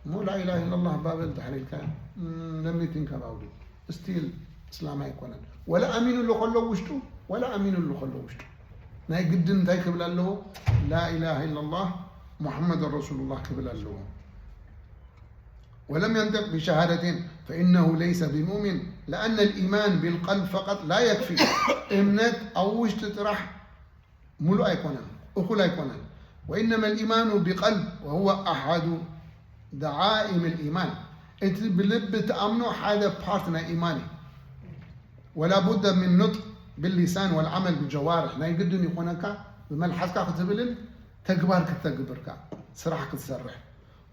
እሞ ላኢላሃ ኢላላህ ባበል ድሕሪ ኢልካ ለሚቲን ከባውዲ ስቲል እስላም ኣይኮነን። ወላ ኣሚኑሉ ከሎ ውሽጡ ወላ ኣሚኑሉ ከሎ ውሽጡ ናይ ግድን እንታይ ክብል ኣለዎ? ላኢላሃ ኢላላህ ሙሐመድ ረሱሉላህ ክብል ኣለዎ። ولم ينطق بشهادتين فإنه ليس بمؤمن لأن الإيمان بالقلب فقط لا يكفي። እምነት ኣብ ውሽጢ ጥራሕ ሙሉእ ኣይኮነን፣ እኹል ኣይኮነን። وإنما الإيمان بقلب وهو أحد دعائم الإيمان። እቲ ብልቢ ትኣምኖ ሓደ ፓርት ናይ ኢማን እዩ። ولا بد من نطق باللسان والعمل بالجوارح። ናይ ግድን ይኾነካ ብመልሓስካ ክትብልን ተግባር ክትተግብርካ ስራሕ ክትሰርሕ።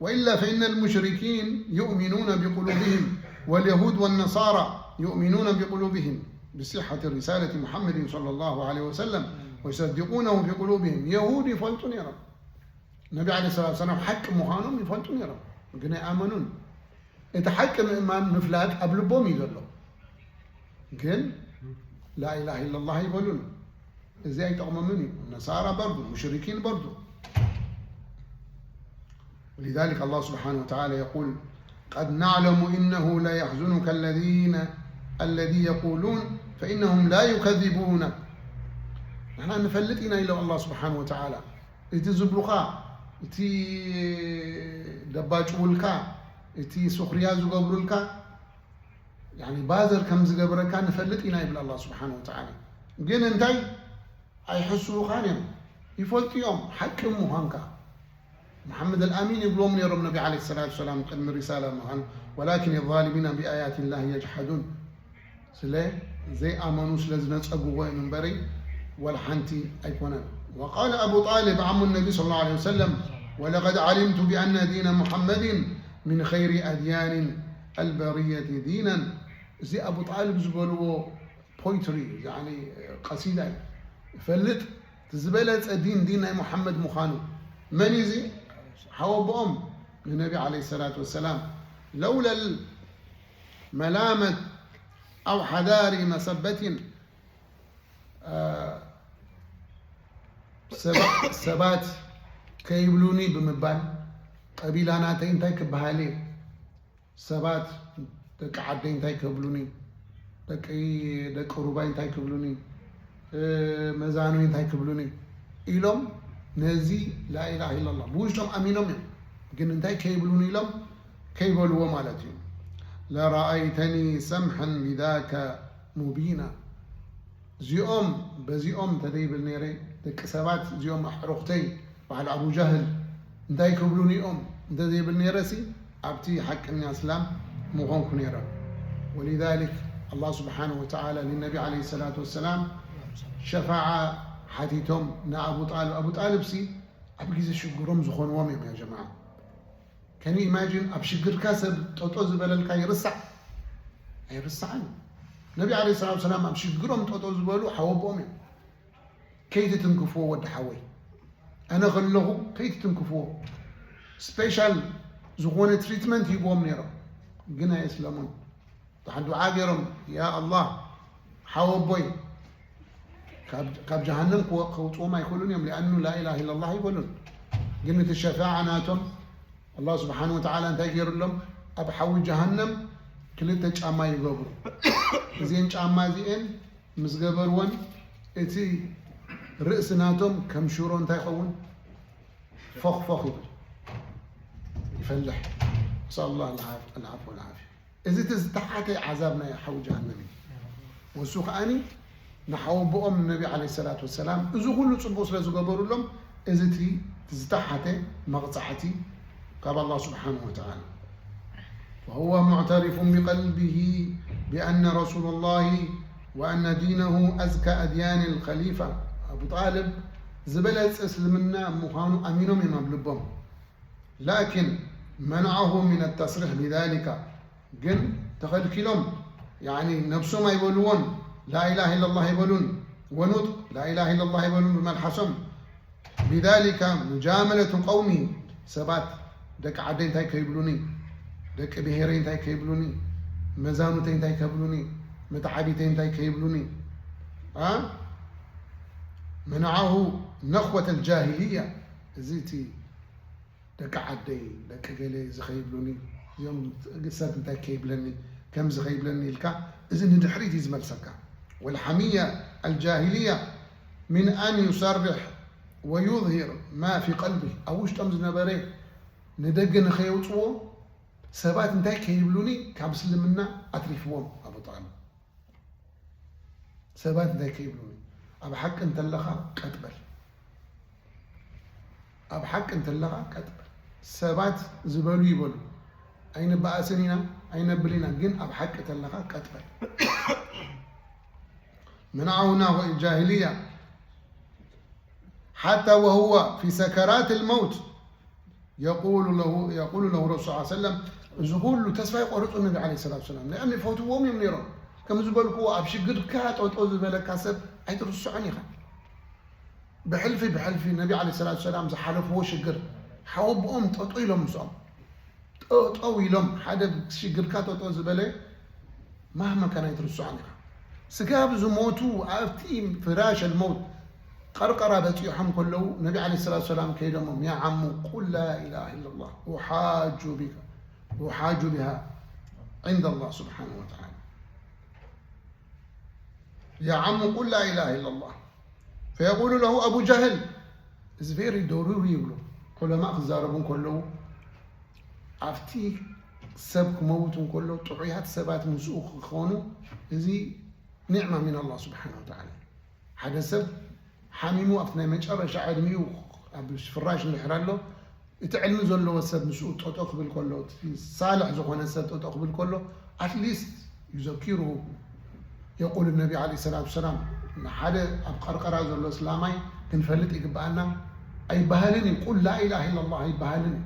وإلا فإن المشركين يؤمنون بقلوبهم واليهود والنصارى يؤمنون بقلوبهم بصحة رسالة محمد صلى الله عليه وسلم ويصدقونه بقلوبهم። የሁድ ይፈልጡ ነይሮም ነቢ ዓለይሂ ሰላቱ ወሰላም ሓቂ ምዃኖም ይፈልጡ ነይሮም፣ ግን ኣይኣመኑን። እቲ ሓቂ ምእማን ምፍላጥ ኣብ ልቦም እዩ ዘሎ፣ ግን ላኢላሃ ኢላላህ ኣይበሉን። እዚ ኣይጠቕሞምን እዩ። ነሳራ በርዱ፣ ሙሽሪኪን በርዱ። ولذلك الله سبحانه وتعالى يقول: قد نعلم إنه ليحزنك الذين الذي يقولون فإنهم لا يكذبونك። ንሕና ንፈልጥ ኢና ኢሎም ኣላህ ስብሓን ወተዓላ። እቲ ዝብሉኻ፣ እቲ ደባጭውልካ፣ እቲ ሱኽርያ ዝገብሩልካ፣ ያኒ ባዘር ከም ዝገብረካ ንፈልጥ ኢና ይብል ኣላህ ስብሓን ወተዓላ። ግን እንታይ ኣይሕስቡኻን እዮም፣ ይፈልጡ እዮም ሓቂ ምዃንካ። መሓመድ ኣልኣሚን ይብሎም ነይሮም ነቢ ዓለይሂ ሰላቱ ወሰላም ቅድሚ ሪሳላ ምዃኑ። ወላኪን ዛሊሚና ቢኣያት ላህ የጅሓዱን። ስለ ዘይኣመኑ ስለ ዝነጸግዎ እዮም እምበሪ ወላ ሓንቲ ኣይኮነን። وقال أبو طالب عم النبي صلى الله عليه وسلم: ولقد علمت بأن دين محمد من خير أديان البرية دينا። እዚ ኣቡ ጣልብ ዝበልዎ ፖይትሪ እዩ፣ ያኒ ቀሲዳ እዩ። ይፈልጥ እቲ ዝበለጸ ዲን ዲን ናይ ሙሓመድ ምዃኑ። መን እዩ እዚ? ሓወቦኦም ንነቢ ዓለይሂ ሰላቱ ወሰላም። ለውለል መላመት ኣው ሓዳሪ መሰበቲን፣ አ፣ ሰባ-፣ ሰባት ከይብሉኒ ብምባል፣ ቀቢላ ናተይ እንታይ ክበሃል እየ? ሰባት ደቂ ዓደይ እንታይ ክብሉኒ፣ ደቂ፣ ደቂ ሩባይ እንታይ ክብሉኒ፣ እ፣ መዛኑይ እንታይ ክብሉኒ ኢሎም ነዚ ላኢላሃ ኢላላህ ብውሽጦም ኣሚኖም እዮም። ግን እንታይ ከይብሉኒ ኢሎም ከይበልዎ ማለት እዩ። ለረኣይተኒ ሰምሐን ቢዛከ ሙቢና። እዚኦም በዚኦም እንተዘይብል ነይረ፣ ደቂ ሰባት እዚኦም ኣዕሩኽተይ በዓል ኣቡ ጃህል እንታይ ክብሉኒ እዮም እንተዘይብል ነይረሲ፣ ኣብቲ ሓቀኛ እስላም ምኾንኩ ነይረ። ወሊዛሊክ ኣላህ ስብሓነሁ ወተዓላ ንነቢ ዓለይሂ ሰላቱ ወሰላም ሸፋዓ ሓቲቶም ንኣቡ ጣልብ። ኣቡ ጣልብሲ ኣብ ግዜ ሽግሮም ዝኾንዎም እዮም ያ ጀማዓ። ከን ኢማጂን ኣብ ሽግርካ ሰብ ጠጦ ዝበለልካ ይርሳዕ? ኣይርሳዕን። ነቢ ዓለይሂ ሰላቱ ወሰላም ኣብ ሽግሮም ጠጦ ዝበሉ ሓወቦኦም እዮም። ከይትትንክፍዎ ወዲ ሓወይ፣ ኣነ ከለኹ ከይትትንክፍዎ። ስፔሻል ዝኾነ ትሪትመንት ሂብዎም ነይሮም፣ ግን ኣየስለሙን። ድሓን ዱዓ ገይሮም፣ ያ ኣላህ፣ ሓወቦይ ካብ፣ ካብ ጀሃነም ክወ-፣ ከውፅዎም ኣይክእሉን እዮም፣ ሊኣኑ ላኢላሃ ኢላላህ ኣይበሉን። ግን እቲ ሸፋዓ ናቶም ኣላህ ስብሓን ወተዓላ እንታይ ገይሩሎም? ኣብ ሓዊ ጀሃነም ክልተ ጫማ ይገብሩ። እዚአን ጫማ እዚአን ምስ ገበርወን እቲ ርእሲ ናቶም ከም ሽሮ እንታይ ይኸውን? ፎኽ ፎኽ ይብል፣ ይፈልሕ። ነስኣሉላህ ኣልዓፍ-፣ ኣልዓፍወ ወልዓፍያ። እዚ እቲ ዝተሓተ ዓዛብ ናይ ሓዊ ጀሃነም እዩ። ወሱ ከኣኒ ንሓወቦኦም ነቢ ዓለይሂ ሰላቱ ወሰላም እዚ ኩሉ ጽቡቕ ስለ ዝገበሩሎም፣ እዚ እቲ ዝተሓተ መቕጻዕቲ ካብ ኣላህ ስብሓንሁ ወተዓላ። وهو معترف بقلبه بأن رسول الله وأن دينه أزكى أديان الخليفة. ኣቡ ጣልብ ዝበለጸ እስልምና ምዃኑ ኣሚኖም እዮም ኣብ ልቦም። لكن منعه من التصريح بذلك، ግን ተኸልኪሎም። ያኒ ነብሶም ኣይበልዎን ላኢላሃ ኢለላህ ኣይበሉን፣ ወኑጥቅ ላኢላሃ ኢለላህ ኣይበሉን ብመልሓሶም። بذلك مجاملة قومه، ሰባት ደቂ ዓደይ እንታይ ከይብሉኒ፣ ደቂ ብሄረይ እንታይ ከይብሉኒ፣ መዛኑተይ እንታይ ከብሉኒ፣ መተዓቢተይ እንታይ ከይብሉኒ። ኣ? منعه نخوة الجاهلية። እዚ እቲ ደቂ ዓደይ፣ ደቂ ገለ እዚ ከይብሉኒ፣ እዚኦም ሰብ እንታይ ከይብለኒ፣ ከምዚ ከይብለኒ ኢልካ፣ እዚ ንድሕሪት እዩ ዝመልሰካ። والحمية الجاهلية من أن يصرح ويظهر ما في قلبه، ኣብ ውሽጦም ዝነበረ ንደገ ንኸየውፅዎ፣ ሰባት እንታይ ከይብሉኒ ካብ እስልምና ኣትሪፍዎም ኣቡ ጣልብ። ሰባት እንታይ ከይብሉኒ፣ ኣብ ሓቂ እንተለኻ ቀጥ በል። ኣብ ሓቂ እንተለኻ ቀጥ በል። ሰባት ዝበሉ ይበሉ፣ ኣይንበኣስን ኢና፣ ኣይነብል ኢና፣ ግን ኣብ ሓቂ እንተለኻ ቀጥ በል። منعه نخوة الجاهلية حتى وهو في سكرات الموت يقول له، يقول له الرسول صلى الله عليه وسلم، እዚ ኩሉ ተስፋ ይቆርጹ ነቢ ዓለይሂ ሰላቱ ወሰላም። ንኣም ይፈትዎም እዮም ነይሮም። ከም ዝበልክዎ ኣብ ሽግርካ ጠጦ ዝበለካ ሰብ ኣይትርስዖን ኢኻ። ብሕልፊ ብሕልፊ ነቢ ዓለይሂ ሰላቱ ወሰላም ዝሓለፍዎ ሽግር ሓወቦኦም ጠጦ ኢሎም ምስኦም። ጠጠው ኢሎም ሓደ ሽግርካ ጠጠው ዝበለ ማህመ ከን ኣይትርስዖን ኢኻ። ስጋብ ዝሞቱ ኣብቲ ፍራሽ ልመውት ቀርቀራ በፂሖም ከለዉ ነቢ ዓለይሂ ሰላቱ ሰላም ከይዶሞም ያ ዓሙ ቁል ላ ኢላሃ ኢለላህ ኡሓጁ ቢካ ኡሓጁ ቢሃ ዒንደ ላህ ስብሓነሁ ወተዓላ። ያ ዓሙ ቁል ላ ኢላሃ ኢለላህ ፈየቁሉ ለሁ ኣቡ ጃህል እዚ ቬሪ ደሩሪ ይብሉ ዑለማ ክዛረቡ እንከለዉ ኣብቲ ሰብ ክመውት እንከሎ ጥዑያት ሰባት ምስኡ ክኾኑ እዚ ኒዕማ ሚን ኣላህ ስብሓን ወተዓላ። ሓደ ሰብ ሓሚሙ ኣብቲ ናይ መጨረሻ ዕድሚኡ ኣብ ፍራሽ እንድሕር ኣሎ እቲ ዕልሚ ዘለዎ ሰብ ምስኡ ጠጦ ክብል ከሎ እቲ ሳልሕ ዝኾነ ሰብ ጠጦ ክብል ከሎ ኣትሊስት ዩዘኪሩሁ የቁል ነቢ ዓለይሂ ሰላቱ ወሰላም ንሓደ ኣብ ቀርቀራ ዘሎ እስላማይ ክንፈልጥ ይግብኣና። ኣይበሃልን እዩ ቁል ላኢላሃ ኢለላህ ኣይበሃልን እዩ።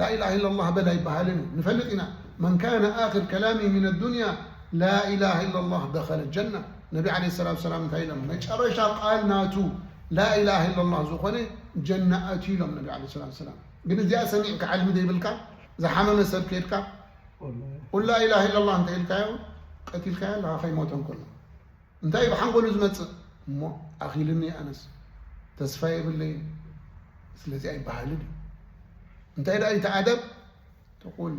ላኢላሃ ኢለላህ በል ኣይበሃልን እዩ። ንፈልጥ ኢና መን ካነ ኣኽር ከላሚ ሚን ኣዱንያ ላኢላሃ ኢለላህ ደኸለ ጀና። ነቢ ዓለይሂ ሰላቱ ወሰላም እንታይ ኢሎም? መጨረሻ ቃል ናቱ ላኢላሃ ኢለላህ ዝኾነ ጀና ኣትዩ ኢሎም ነቢ ዓለይሂ ሰላቱ ወሰላም። ግን እዚኣ ሰሚዕካ ዕልሚ ዘይብልካ ዝሓመመ ሰብ ከይድካ ቁል ላኢላሃ ኢለላህ እንተ ኢልካዮ ቀቲልካዮ ኣለኻ ከይሞተ እንከሎ። እንታይ ብሓንጎሉ ዝመጽእ እሞ ኣኺልኒ ኣነስ ተስፋ የብለይን ስለዚ ኣይበሃልን እዩ። እንታይ ደኣ ይተኣደብ ተቁል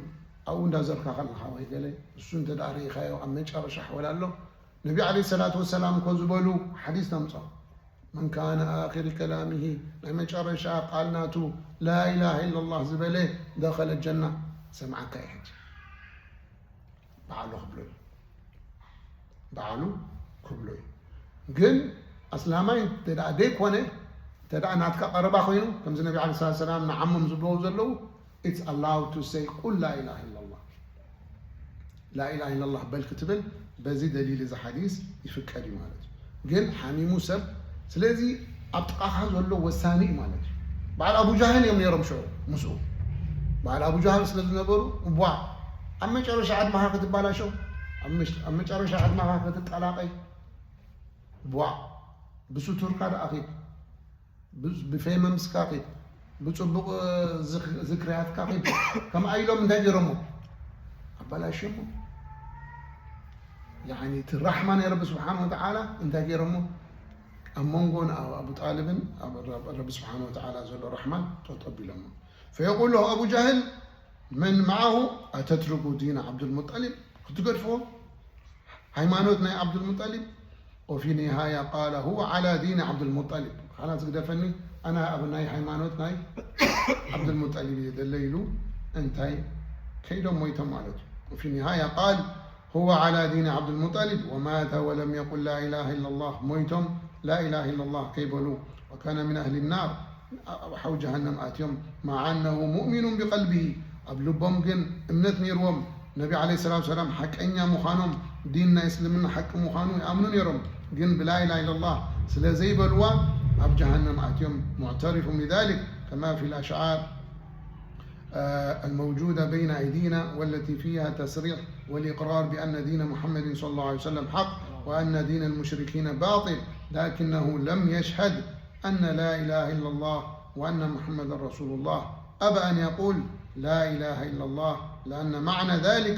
ኣብኡ እንዳዘርካ ከለኻ ወይ ገለ እሱ እንተ ደኣ ርኢኻዮ ኣብ መጨረሻ ኣሕወል ኣሎ ነቢ ዓለይሂ ሰላቱ ወሰላም እኮ ዝበሉ ሓዲስ ተምጾ መን ካነ ኣኺሪ ከላሚሂ ናይ መጨረሻ ቃል ናቱ ላኢላሃ ኢለላህ ዝበለ ደኸለ ጀና። ሰምዓካ እዩ ሕጂ በዓሉ ክብሎ እዩ በዓሉ ክብሎ እዩ። ግን ኣስላማይ እንተ ደኣ ዘይኮነ እንተ ደኣ ናትካ ቀረባ ኮይኑ ከምዚ ነቢ ዓለይሂ ሰላቱ ወሰላም ንዓሞም ዝብልዎ ዘለዉ it's allowed to say ቁል ላኢላሃ ኢለላህ። ላኢላሃ ኢለላህ በል ክትብል በዚ ደሊል እዚ ሓዲስ ይፍቀድ እዩ ማለት እዩ። ግን ሓሚሙ ሰብ ስለዚ ኣብ ጥቓኻ ዘሎ ወሳኒ እዩ ማለት እዩ። በዓል ኣቡ ጃህል እዮም ነይሮም ሽዑ ምስኡ በዓል ኣቡ ጃህል ስለ ዝነበሩ እቧ ኣብ መጨረሻ ዕድመኻ ክትባላሸው ኣብ መጨረሻ ዕድመኻ ክትጠላቐይ ቧዕ ብስቱርካ ደኣ ኺድ ብፌመምስካ ኺድ ብፅቡቕ ዝክርያትካ ኺድ ከምኣ ኢሎም እንታይ ገይሮሞ ኣባላሽሞ እቲ ራሕማ ናይ ረቢ ስብሓን ወተዓላ እንታይ ገይሮሞ ኣብ መንጎ ንኣቡ ጣልብን ረቢ ስብሓን ወተዓላ ዘሎ ራሕማን ጠጠብ ኢሎሞ ፈየቁል ለሁ ኣቡ ጃህል መን መዓሁ ኣተትርኩ ዲን ዓብዱልሙጠሊብ ክትገድፍዎ ሃይማኖት ናይ ዓብዱልሙጠሊብ وفي النهاية قال هو على دين عبد المطلب خلاص ግደፈኒ ኣነ ኣብ ናይ ሃይማኖት ናይ ዓብዱልሙጠሊብ እየ ደለ ኢሉ እንታይ ከይዶም ሞይቶም ማለት እዩ وفي النهاية قال هو على دين عبد المطلب ومات ولم يقل لا إله إلا الله ሞይቶም لا إله إلا الله ከይበሉ وكان من أهل النار ኣብ ሓዊ ጀሃነም ኣትዮም። مع أنه مؤمن بقلبه፣ ኣብ ልቦም ግን እምነት ነይርዎም፣ ነቢ ዓለይሂ ሰላቱ ሰላም ሓቀኛ ምዃኖም፣ ዲን ናይ እስልምና ሓቂ ምዃኑ ይኣምኑ ነይሮም። ግን ብላ ኢላሃ ኢለላህ ስለ ዘይበልዋ ኣብ ጀሃነም ኣትዮም። معترف بذلك كما في الأشعار آه، الموجودة بين أيدينا، والتي فيها تصريح والإقرار بأن دين محمد صلى الله عليه وسلم حق، وأن دين المشركين باطل، لكنه لم يشهد أن لا إله إلا الله وأن محمدا رسول الله. أبى أن يقول لا إله إلا الله، لأن معنى ذلك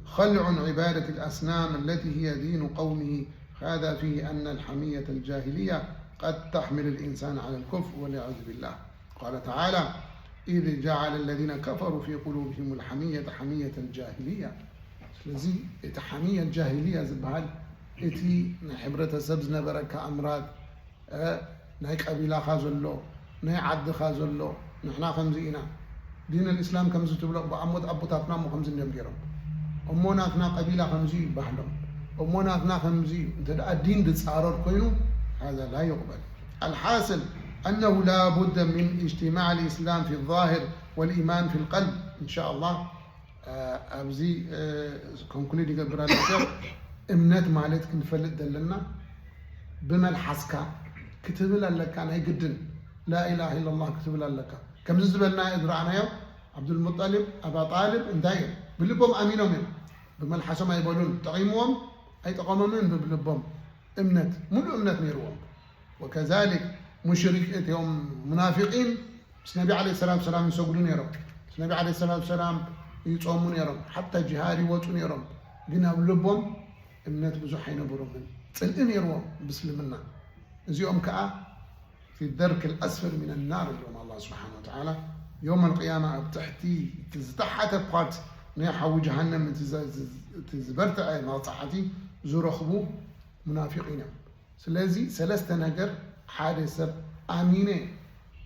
خلع عبادة الأصنام التي هي دين قومه. هذا فيه أن الحمية الجاهلية قد تحمل الإنسان على الكفر والعياذ بالله. قال تعالى: إذ جعل الذين كفروا في قلوبهم الحمية حمية الجاهلية. ስለዚ እቲ ሓሚያ ጃሂልያ ዝበሃል እቲ ናይ ሕብረተሰብ ዝነበረካ ኣምራት፣ እ፣ ናይ ቀቢላኻ ዘሎ፣ ናይ ዓድኻ ዘሎ፣ ንሕና ከምዚ ኢና፣ ዲን ኣልእስላም ከምዚ ትብሎ ብኣሞት ኣቦታትና እሞ ከምዚ እዮም ገይሮም፣ እሞ ናትና ቀቢላ ከምዚ እዩ ባህሎም፣ እሞ ናትና ከምዚ እዩ። እንተ ደኣ ዲን ዝጻረር ኮይኑ፣ هذا لا يقبل. الحاصل أنه لا بد من اجتماع الإسلام في الظاهر والإيمان في القلب إن شاء الله. ኣብዚ ኮንክሉድ ይገብር ኣሎ። እምነት ማለት ክንፈልጥ ዘለና ብመልሓስካ ክትብል ኣለካ። ናይ ግድን ላኢላሃ ኢለላህ ክትብል ኣለካ። ከምዚ ዝበልና ዝረኣናዮ፣ ዓብዱልሙጠሊብ፣ ኣባ ጣልብ እንታይ እዮም? ብልቦም ኣሚኖም እዮም። ብመልሓሶም ኣይበሉን። ጠቒምዎም ኣይጠቐሞምን ብልቦም እምነት፣ ሙሉእ እምነት ነይርዎም። ወከዛሊክ ሙሽሪክ፣ እቲኦም ሙናፊቂን ምስ ነቢ ዓለይሂ ሰላቱ ሰላም ይሰግዱ ነይሮም። ምስ ነቢ ዓለይሂ ሰላቱ ሰላም ይጾሙ ነይሮም። ሓታ ጂሃድ ይወጹ ነይሮም። ግን ኣብ ልቦም እምነት ብዙሕ ኣይነበሮምን። ጽልኢ ነይርዎም ብእስልምና። እዚኦም ከኣ ፊ ደርክ ልኣስፈል ሚን ናር ኢሎም ኣላህ ስብሓነ ወተዓላ። የውም ኣልቅያማ ኣብ ትሕቲ እቲ ዝተሓተ ፓርት ናይ ሓዊ ጀሃነም እቲ ዘ-፣ እቲ ዝበርትዐ መቕጻዕቲ ዝረኽቡ ሙናፊቂን እዮም። ስለዚ ሰለስተ ነገር ሓደ ሰብ ኣሚነ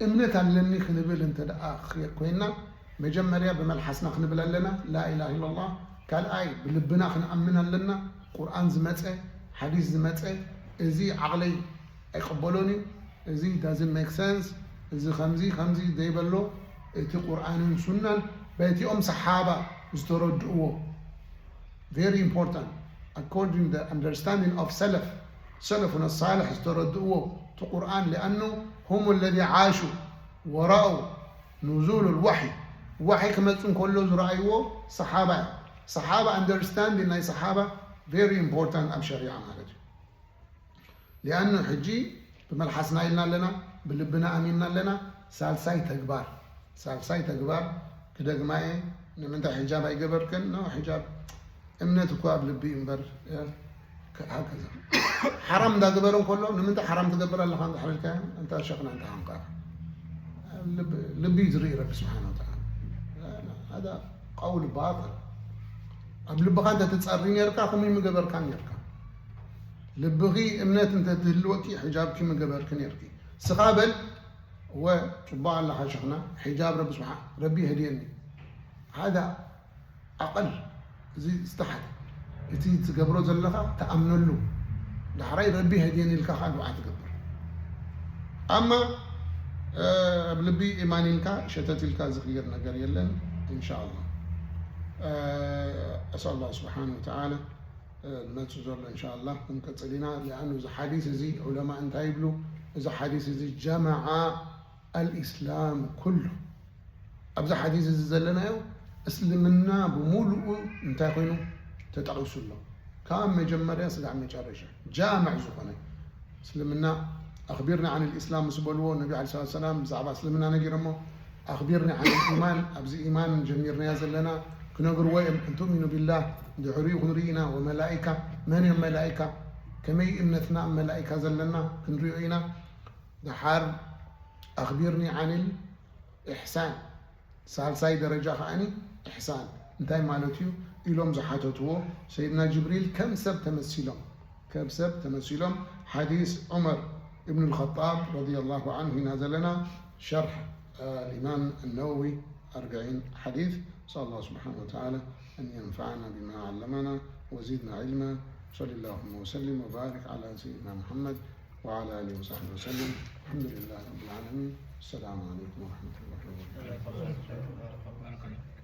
እምነት ኣለኒ ክንብል እንተ ደኣ ኽ-፣ ኮይንና፣ መጀመርያ ብመልሓስና ክንብል ኣለና፣ ላኢላሃ ኢለላህ። ካልኣይ ብልብና ክንኣምን ኣለና። ቁርኣን ዝመጸ፣ ሓዲስ ዝመጸ፣ እዚ ዓቕለይ ኣይቅበሎን እዩ፣ እዚ doesn't make sense፣ እዚ ከምዚ ከምዚ ዘይበሎ፣ እቲ ቁርኣንን ሱናን በቲኦም ሰሓባ ዝተረድእዎ፣ very important, according the understanding of ሰለፍ፣ ሰለፉና ሳልሕ ዝተረድእዎ እቲ ቁርኣን፣ لأنه هم الذي عاشوا ورأوا نزول الوحي፣ ዋሒ ክመጽእ እንከሎ ዝረኣይዎ ሰሓባ እዮም። ሰሓባ፣ understanding ናይ ሰሓባ very important ኣብ ሸሪዓ ማለት እዩ። ሊኣኑ ሕጂ ብመልሓስና ኢልና ኣለና፣ ብልብና ኣሚንና ኣለና። ሳልሳይ ተግባር፣ ሳልሳይ ተግባር ክደግማ እየ። ንምንታይ ሒጃብ ኣይገበርክን? ኖ፣ ሒጃብ እምነት እኮ ኣብ ልቢ እዩ እምበር፣ እ፣ ከ-፣ ሃከዛ። ሓራም እንዳገበረ እንከሎ፣ ንምንታይ ሓራም ትገብር ኣለኻ እንድሕር ኢልካዮ፣ እንታ ሸኽና እንታ ሓንቃ። ልብ-፣ ልቢ እዩ ዝርኢ ረቢ ስብሓነ ወተዓላ። ሃዛ ቀውል ባጥል። ኣብ ልብኻ እንተ ትጸሪ ነርካ፣ ከምኡ ምገበርካ ነርካ። ልብኺ እምነት እንተ ትህልወኪ፣ ሒጃብኪ ምገበርኪ ነርኪ። ስኻ በል፣ እወ፣ ጽቡቕ ኣለኻ ሸኽና፣ ሒጃብ ረቢ ስብሓ-፣ ረቢ የህድየኒ። ሃዛ ኣቐል፣ እዚ ዝተሓተ። እቲ ትገብሮ ዘለኻ ተኣምነሉ። ዳሕራይ ረቢ የህድየኒ ኢልካ ኸኣ ዱዓ ትገብር። ኣማ፣ እ፣ ኣብ ልቢ ኢማን ኢልካ፣ ሸተት ኢልካ ዝቕየር ነገር የለን፣ ኢንሻኣላህ። እ፣ ኣስኣል ኣላህ ስብሓነ ወተዓላ፣ እ፣ ንመጽእ ዘሎ ኢንሻኣላህ ክንቀጽል ኢና። ሊኣኑ እዚ ሓዲስ እዚ ዑለማ እንታይ ይብሉ? እዚ ሓዲስ እዚ ጀመዓ ኣልኢስላም ኩሉ። ኣብዚ ሓዲስ እዚ ዘለናዮ እስልምና ብምሉኡ እንታይ ኮይኑ ተጠቒሱ ኣሎ? ካብ መጀመርያ ስጋዕ መጨረሻ ጃምዕ ዝኾነ እስልምና። ኣኽቢርኒ ዓን ልኢስላም ምስ በልዎ፣ ነቢ ዓለይሂ ሰላቱ ሰላም ብዛዕባ እስልምና ነጊሮሞ፣ ኣኽቢርኒ ዓን ልኢማን፣ ኣብዚ ኢማን ጀሚርናያ ዘለና ክነግርዎ እዮም። ኣን ቱእሚኑ ቢላህ፣ ድሕሪኡ ክንርኢ ኢና። ወመላኢካ፣ መን እዮም መላኢካ? ከመይ እምነትና ኣብ መላኢካ ዘለና ክንሪኦ ኢና። ደሓር ኣኽቢርኒ ዓን ልኢሕሳን፣ ሳልሳይ ደረጃ ከኣኒ ኢሕሳን እንታይ ማለት እዩ ኢሎም ዝሓተትዎ፣ ሰይድና ጅብሪል ከም ሰብ ተመሲሎም፣ ከም ሰብ ተመሲሎም፣ ሓዲስ ዑመር እብን ልኸጣብ ረዲየላሁ ዓንሁ ኢና ዘለና፣ ሸርሕ፣ እ፣ ልኢማም ኣነወዊ ኣርብዒን ሓዲስ። ነስኣል ኣላህ ስብሓነሁ ወተዓላ ኣን የንፈዓና ቢማ ዓለመና ወዚድና ዒልማ። ወሰሊ ላሁመ ወሰሊም ወባሪክ ዓላ ሰይድና ሙሐመድ وعلى آله وصحبه وسلم. الحمد لله رب العالمين. السلام عليكم ورحمة الله وبركاته.